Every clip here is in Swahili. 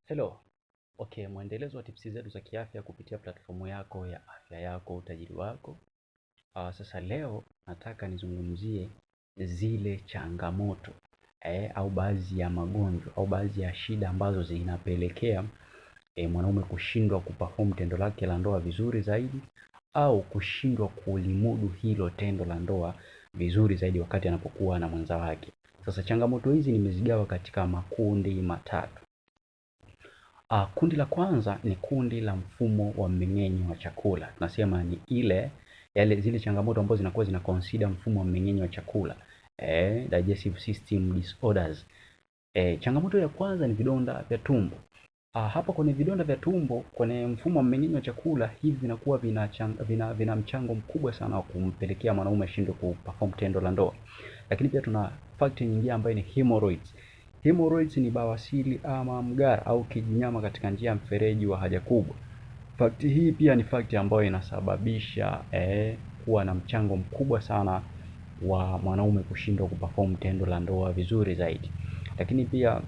Hello. Okay, mwendelezo wa tipsi zetu za kiafya kupitia platformu yako ya Afya Yako Utajiri Wako. Sasa leo nataka nizungumzie zile changamoto au baadhi ya magonjwa au baadhi ya shida ambazo zinapelekea mwanaume kushindwa kuperform tendo lake la ndoa vizuri zaidi au kushindwa kulimudu hilo tendo la ndoa vizuri zaidi wakati anapokuwa na mwenza wake. Sasa changamoto hizi nimezigawa katika makundi matatu. Kundi la kwanza ni kundi la mfumo wa mmeng'enyo wa chakula. Tunasema ni ile yale zile changamoto ambazo zinakuwa zina consider mfumo wa mmeng'enyo wa chakula, digestive system disorders. Changamoto ya kwanza ni vidonda vya tumbo. Hapa kwenye vidonda vya tumbo kwenye mfumo wa mmeng'enyo wa chakula, hivi vinakuwa vina mchango mkubwa sana wa kumpelekea mwanaume ashindwe kuperform tendo la ndoa. Lakini pia tuna factor nyingine ambayo ni hemorrhoids. Hemorrhoids ni bawasiri ama mgara au kijinyama katika njia ya mfereji wa haja kubwa. Fakti hii pia ni fakti ambayo inasababisha kuwa na mchango mkubwa sana wa mwanaume kushindwa kuperform tendo la ndoa vizuri zaidi. Lakini pia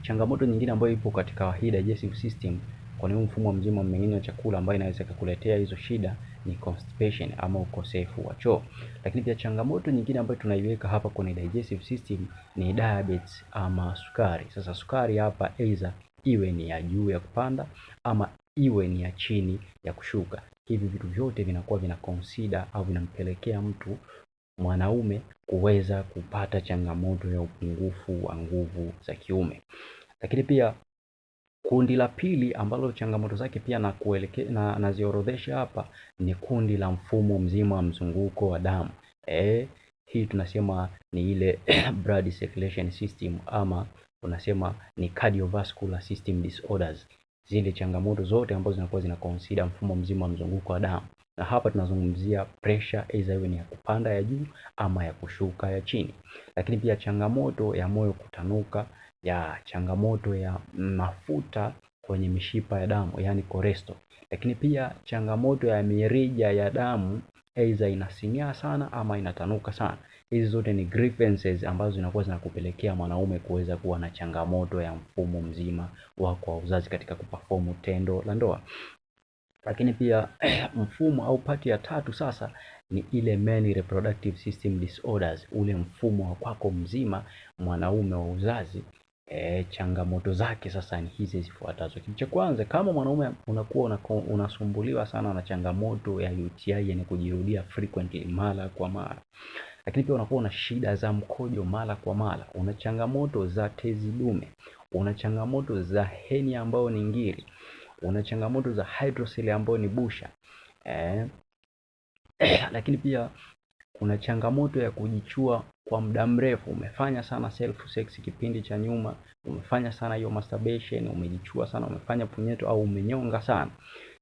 changamoto nyingine ambayo ipo katika hii digestive system kwa mfumo mzima wa mmeng'enyo wa chakula ambayo inaweza kukuletea hizo shida ni constipation ama ukosefu wa choo. Lakini pia changamoto nyingine ambayo tunaiweka hapa kwenye digestive system ni diabetes ama sukari. Sasa sukari hapa either iwe ni ya juu ya kupanda ama iwe ni ya chini ya kushuka. Hivi vitu vyote vinakuwa vina consider au vinampelekea mtu mwanaume kuweza kupata changamoto ya upungufu wa nguvu za kiume. Lakini pia kundi la pili ambalo changamoto zake pia na kueleke, na naziorodhesha hapa ni kundi la mfumo mzima wa mzunguko wa damu. Hii tunasema ni ile blood circulation system ama tunasema ni cardiovascular system disorders, zile changamoto zote ambazo zinakuwa zina consider mfumo mzima wa mzunguko wa damu, na hapa tunazungumzia pressure, aidha iwe ni ya kupanda ya juu ama ya kushuka ya chini. Lakini pia changamoto ya moyo kutanuka, ya changamoto ya mafuta kwenye mishipa ya damu yani cholesterol. Lakini pia changamoto ya mirija ya damu aidha inasinyaa sana ama inatanuka sana. Hizi zote ni grievances ambazo zinakuwa zinakupelekea mwanaume kuweza kuwa na changamoto ya mfumo mzima wa kwa uzazi katika kuperform tendo la ndoa. Lakini pia mfumo au pati ya tatu sasa ni ile male reproductive system disorders, ule mfumo wa kwako mzima mwanaume wa uzazi. Changamoto zake sasa ni hizi zifuatazo. Kitu cha kwanza, kama mwanaume unakuwa unasumbuliwa sana na changamoto ya UTI yenye kujirudia frequently, mara kwa mara, lakini pia unakuwa una shida za mkojo mara kwa mara, una changamoto za tezi dume, una changamoto za henia ambayo ni ngiri, una changamoto za hydrocele ambayo ni busha lakini pia kuna changamoto ya kujichua kwa muda mrefu. Umefanya sana self sex kipindi cha nyuma, umefanya sana hiyo masturbation, umejichua sana, umefanya punyeto au umenyonga sana.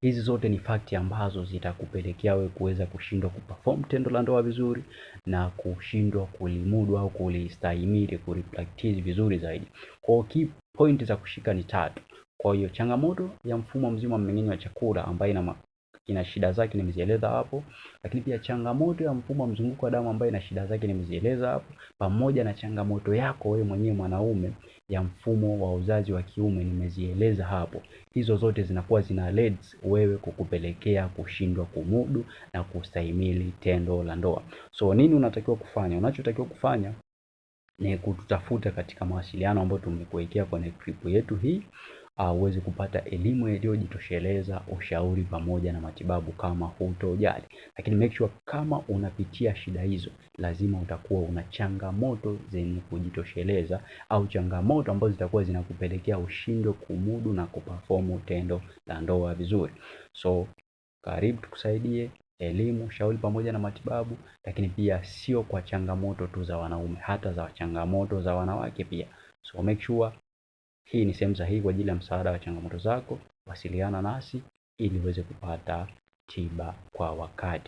Hizi zote ni fakti ambazo zitakupelekea wewe kuweza kushindwa kuperform tendo la ndoa vizuri na kushindwa kulimudu au kulistahimili, kulipractice vizuri zaidi. Kwa hiyo key point za kushika ni tatu. Kwa hiyo changamoto ya mfumo mzima wa mmeng'enyo wa chakula ambayo ina shida zake nimezieleza hapo, lakini pia changamoto ya mfumo wa mzunguko wa damu ambayo ina shida zake nimezieleza hapo, pamoja na changamoto yako wewe mwenyewe mwanaume ya mfumo wa uzazi wa kiume nimezieleza hapo. Hizo zote zinakuwa zina leads wewe kukupelekea kushindwa kumudu na kustahimili tendo la ndoa. So nini unatakiwa kufanya? Unachotakiwa kufanya ni kututafuta katika mawasiliano ambayo tumekuwekea kwenye clip yetu hii, uweze kupata elimu iliyojitosheleza, ushauri pamoja na matibabu kama hutojali. Lakini make sure kama unapitia shida hizo, lazima utakuwa una changamoto zenye kujitosheleza au changamoto ambazo zitakuwa zinakupelekea ushindwe kumudu na kuperform tendo la ndoa vizuri. So karibu tukusaidie elimu, ushauri pamoja na matibabu, lakini pia sio kwa changamoto tu za wanaume, hata za changamoto za wanawake pia. So make sure hii ni sehemu sahihi kwa ajili ya msaada wa changamoto zako. Wasiliana nasi ili uweze kupata tiba kwa wakati.